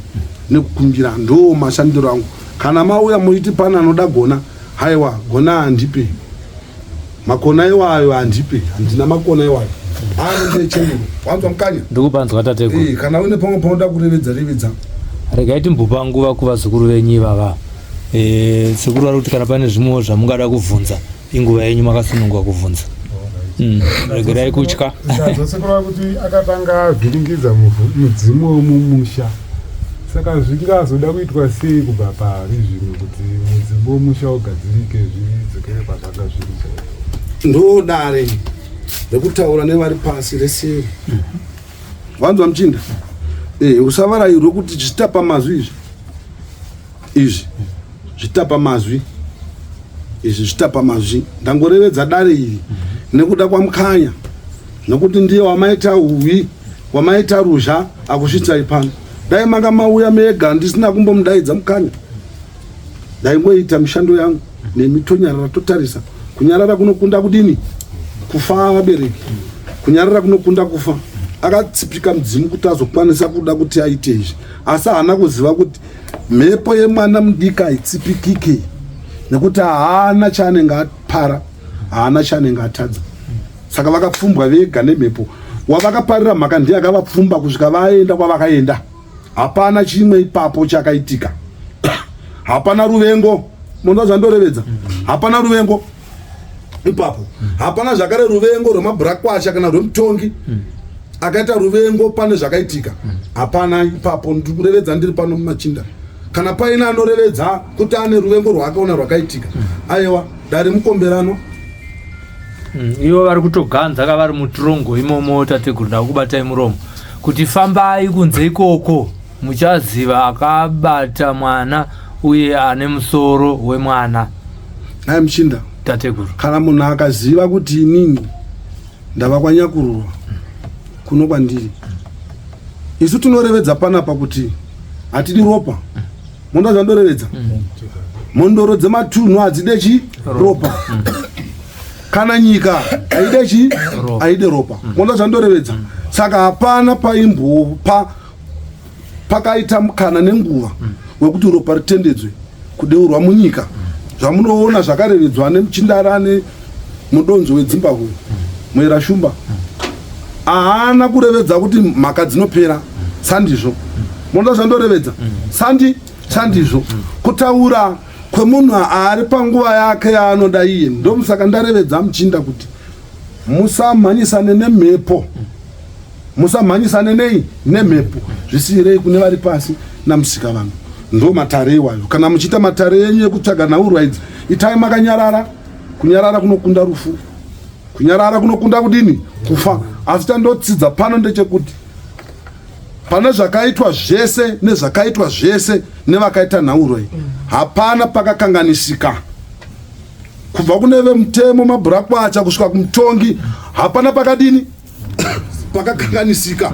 nekukumbira ndo mashandiro angu kana mauya muchiti pane anoda gona haiwa gona handipe makona iwayo handipe handina makona iwayo anondechenuro wanzwa mukanya ndikupanzwa tateguru eh, kana une pamwe paunoda kurevedza revedza regai timbopa nguva kuvazukuru venyu ivava eh, sekuru vari kuti kana pane zvimwewo zvamungada kuvhunza inguva yenyu makasununguka kuvhunza regerai kutya sekuru kuti akatanga avhiringidza mudzimu wemumusha saka zvingazoda kuitwa sei kubva pari zvino kuti mudzimu wemusha ugadzirike zvidzokere pazvanga zviri chaizvo ndo dare rekutaura nevari pasi reseri vanzwa muchinda eh, usavarairwe kuti zvitapa mazwi izvi izvi zvitapa mazwi izvi zvitapa mazwi ndangorevedza dare iri nekuda kwamukanya nekuti ndiye wamaita uwi wamaita ruzha akusvitsai pano dai manga mauya mega ndisina kumbomudaidza mukanya ndaingoita mishando yangu nemi tonyarara totarisa kunyarara kunokunda kudini kufa vabereki kunyarara kunokunda kufa akatsipika mudzimu kuti azokwanisa kuda kuti aite izvi asi haana kuziva kuti mhepo yemwana mudiki haitsipikike nekuti haana chaanenge apara haana chaanenge atadza saka vakapfumbwa vega nemhepo wavakaparira mhaka ndiye akavapfumba kusvika vaenda kwavakaenda hapana chimwe ipapo chakaitika hapana ruvengo munhu zvandorevedza hapana ruvengo ipapo hapana zvakare ruvengo rwemabhurakwasha kana rwemutongi akaita ruvengo pane zvakaitika hapana ipapo ndiri kurevedza ndiri pano mumachinda kana paine anorevedza kuti ane ruvengo rwaakaona rwakaitika aiwa dare mukomberano Ivo vari kutoganza ka vari mutirongo imomo tateguru ndakubatai muromo kuti fambai kunze ikoko muchaziva akabata mwana uye ane musoro wemwana. Nhai muchinda tateguru, kana munhu akaziva kuti inini ndava kwanyakururwa kuno kwandiri, isu tinorevedza panapa kuti hatidi ropa Mondo zvandorevedza mhondoro dzematunhu hadzide chi ropa kana nyika haide chi haide ropa mondo zvandorevedza saka hapana paimbopa pakaita mukana nenguva wekuti ropa ritendedzwe kudeurwa munyika zvamunoona zvakarevedzwa nemuchindara nemudonzvo wedzimbahwe muera shumba haana kurevedza kuti mhaka dzinopera sandizvo monoda zvandorevedza sandi sandizvo kutaura kwemunhu ari panguva yake yaanoda iye. Ndomusaka ndarevedza muchinda kuti musamhanyisane nemhepo, musamhanyisane nei nemhepo, zvisiyirei kune vari pasi namusika vanhu. Ndo matare iwayo. Kana muchiita matare enyu ekutsvaga nhaurwa idzi, itai makanyarara. Kunyarara kunokunda rufu, kunyarara kunokunda kudini? Kufa. Asi chandotsidza pano ndechekuti pane zvakaitwa zvese nezvakaitwa zvese nevakaita nhaurwa iyi, hapana pakakanganisika. Kubva kune vemutemo mabhurakwacha kusvika kumutongi, hapana pakadini pakakanganisika.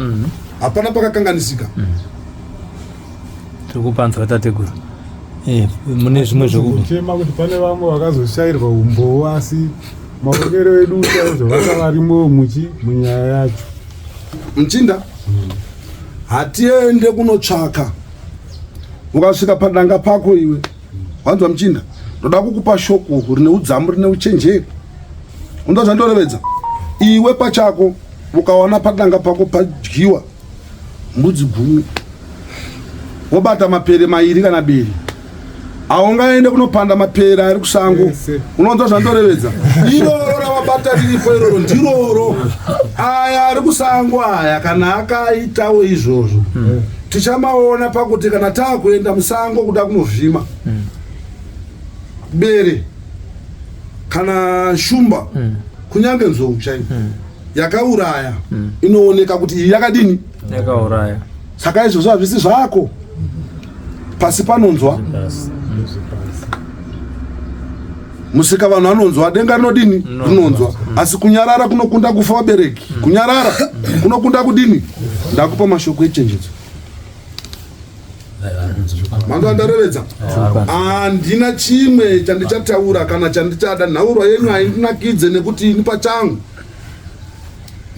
Hapana pakakanganisika. Tiri kupanzwa tateguru. Mune zvimwe zvekuchema kuti pane vamwe vakazoshayirwa umbowo, asi maonero edu chaizvo vanga varimo muchi munyaya yacho. Muchinda, hatiende kunotsvaka. Ukasvika padanga pako iwe, wanzwa muchinda, ndoda kukupa shoko rine udzamu, rine uchenjeri. Unza zvandorevedza, iwe pachako ukawana padanga pako padyiwa mbudzi 10, wobata mapere 2 kana biri, haungaende kunopanda mapere ari kusango. Unonzwa zvandorevedza? Iroro ravabata riripo iroro ndiroro. Aya ari kusango aya, kana akaitawo izvozvo, tichamaona pakuti kana taakuenda musango kuda kunovhima bere kana shumba, kunyange nzou chaiyo yakauraya, inooneka kuti iyi yakadini? Yakauraya. Saka izvozvo hazvisi zvako. Pasi panonzwa, musika vanhu anonzwa, denga rinodini? Rinonzwa. Asi kunyarara kunokunda kufa, vabereki. Kunyarara kunokunda kudini? Ndakupa mashoko echenjedzo. Mando andarevedza, handina chimwe chandichataura kana chandichada. Nhaurwa yenyu haindinakidze nekuti ini pachangu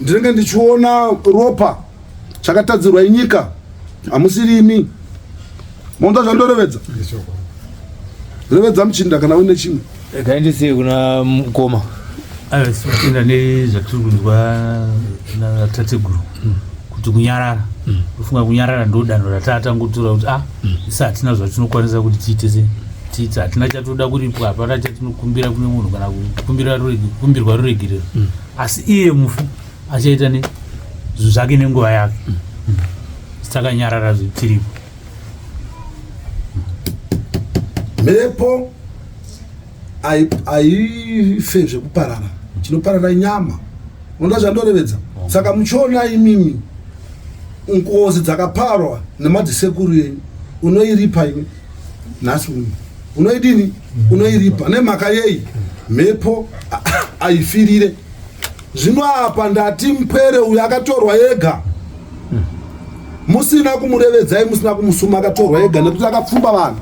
ndinenge ndichiona ropa. Chakatadzirwa inyika, hamusirimi. Monza zvandorevedza, revedza muchinda kana uine chimwe. Regai ndisiye kuna mukoma. Aiwa, tinotenda nezvatiri kunzwa natateguru kuti kunyarara, kufunga kunyarara ndo danho ratatangotora kuti isi hatina zvatinokwanisa kuti tiite se tiite, hatina chatoda kuripwa, hapana chatinokumbira kune munhu kana kukumbirwa ruregerero, asi iye mufu achaita ne zvinhu zvake nenguva yake. Takanyarara tiripo. Mhepo haife zvekuparara, chinoparara inyama. Unoda zvandorevedza? Saka muchiona imimi ngozi dzakaparwa nemadzisekuru enyu, unoiripa iwe nhasi uno. Unoidini? Unoiripa. Nemhaka yei? Mhepo haifirire. Zvino apa ndati mupwere uyu akatorwa ega, musina kumurevedzai, musina kumusuma, akatorwa ega nekuti akapfumba vanhu.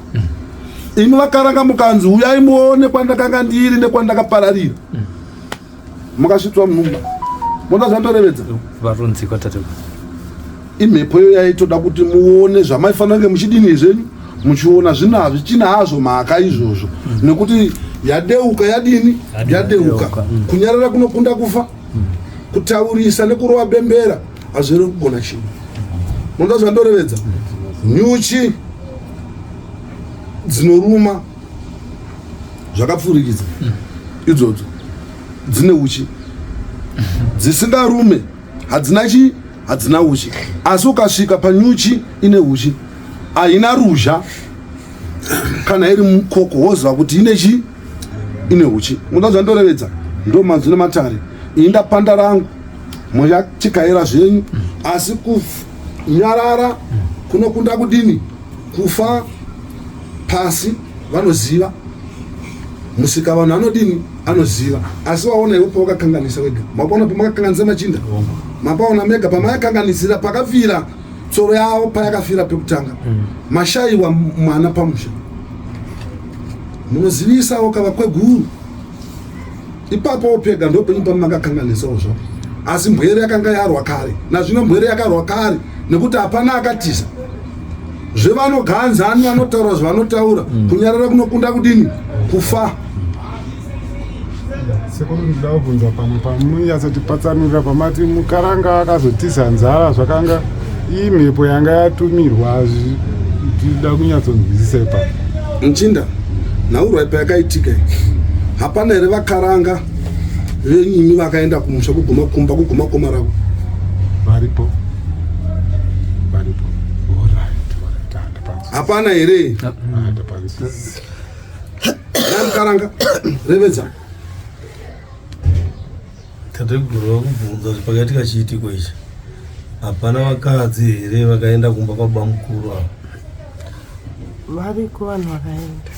Imi vakaranga mukanzi uyai muone kwandakanga ndiri nekwandakapararira, mukasvitswa munhumba. Moda zvandorevedza? Varunzikwa tateguru. Imhepo iyo yaitoda kuti muone zvamaifanira kunge muchidini zvenyu, muchiona. Zvino hazvichina hazvo mhaka izvozvo nekuti yadeuka. Yadini? Yadeuka. Kunyarara kunokunda kufa. Kutaurisa nekurova bembera hazviri kugona chinhu. Moda zvandorevedza? Nyuchi dzinoruma zvakapfurikidza idzodzo dzine uchi, dzisingarume hadzina chi hadzina uchi. Asi ukasvika panyuchi ine uchi, haina ruzha kana iri mukoko, woziva kuti ine chi ine uchi. Munoda zvandorevedza? Ndo manzwi nematare. Ini ndapanda rangu, muchachikaira zvenyu, asi kunyarara kunokunda kudini? Kufa. Pasi vanoziva, musika vanhu anodini? Anoziva. Asi waona iwe pawakakanganisa wega, mapaona pamakakanganisa machinda, mapaona mega pamakakanganisira, pakafira tsoro yavo, payakafira pekutanga, mashayiwa mwana pamusha. Munozivisawo kavakweguru ipapo pega ndopenyu pamakakanganisawo zvavo. Asi mbwere yakanga yarwa kare, nazvino mbwere yakarwa kare nekuti hapana akatiza. Zvevanoganzani vanotaura zvavanotaura. Kunyarara kunokunda kudini? Kufa. Sekuru, ndinoda kubvunza pamwe pamunonyatsotipatsanurira pamati mukaranga akazotiza nzara, zvakanga ii mhepo yanga yatumirwa. Tinoda kunyatsonzwisisa ipapo. Muchinda, Nhaurwa payakaitika iyi hapana here vakaranga venyimi vakaenda kumusha kuguma kumba kuguma koma ravo? Varipo, varipo. Alright, alright. Ah, ndapanzwisisa. Hapana here? Ah, ndapanzwisisa. Nhai mukaranga, revedza. Tateguru vakubvunza kuti pakaitika chiitiko ichi hapana vakadzi here vakaenda kumba kwabamukuru ava? Variko vanhu vakaenda.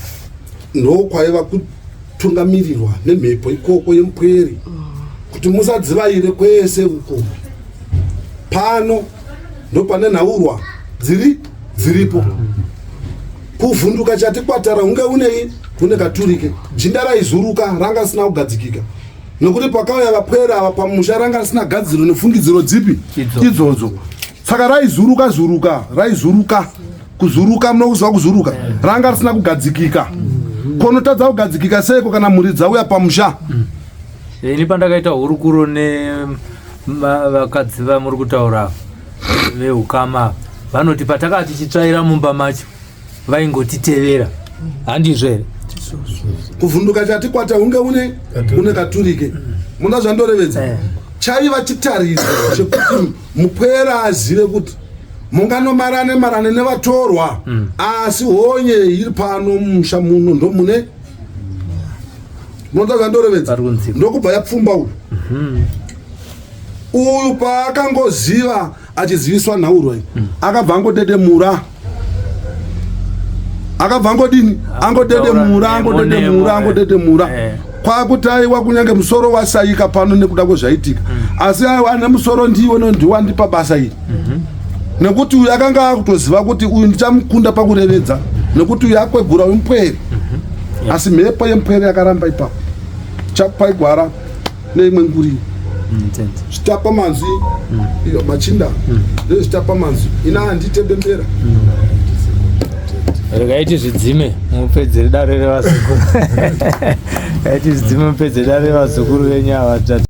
Ndokwaiva kutungamirirwa nemhepo ikoko yemupwere kuti musadzivaire kwese uko. Pano ndopane nhaurwa dziri dziripo. Kuvhunduka chati kwatara hunge unei une katurike. Jinda raizuruka ranga risina kugadzikika. Nokuti pakauya vapwere ava pamusha ranga risina gadziro nefungidziro dzipi idzodzo. Saka raizuruka zuruka, raizuruka. Kuzuruka munokuziva kuzuruka. Ranga risina kugadzikika. Konotadza kugadzikika seiko kana mhuri dzauya pamusha? Ini pandakaita hurukuro nevakadzi vamuri kutaura veukama vanoti patakati tichitsvaira mumba macho vaingotitevera, handizvo here? Kuvhunduka chati kwata hunge une une katurike. Muna zvandorevedza. Chaiva chitariso chekuti mupwere azive kuti munganomarane marane nevatorwa asi honye iri pano mumusha muno ndomune munoda zvandorevedza. Pari kunzikwa. Ndokubva yapfumba uyu. Uyu paakangoziva achiziviswa nhaurwa iyi akabva angodedemura, akabva angodini, angodedemura, angodedemura, angodedemura kwakuti aiwa kunyange musoro wasaika pano nekuda kwezvaitika, asi aiwa ane musoro ndiwe nondiwandipa basa iri, nekuti uyu akanga akutoziva kuti uyu ndichamukunda pakurevedza, nekuti uyu akwegura, uyu mupwere. Asi mhepo yemupwere yakaramba ipapo. Chakupai gwara neimwe nguri. Zvitapa manzwi iyo machinda ndezvitapa manzwi ina handite bembera. Regai tizvidzime mupedzere dare revazukuru. Regai tizvidzime mupedzere dare revazukuru venyu ava.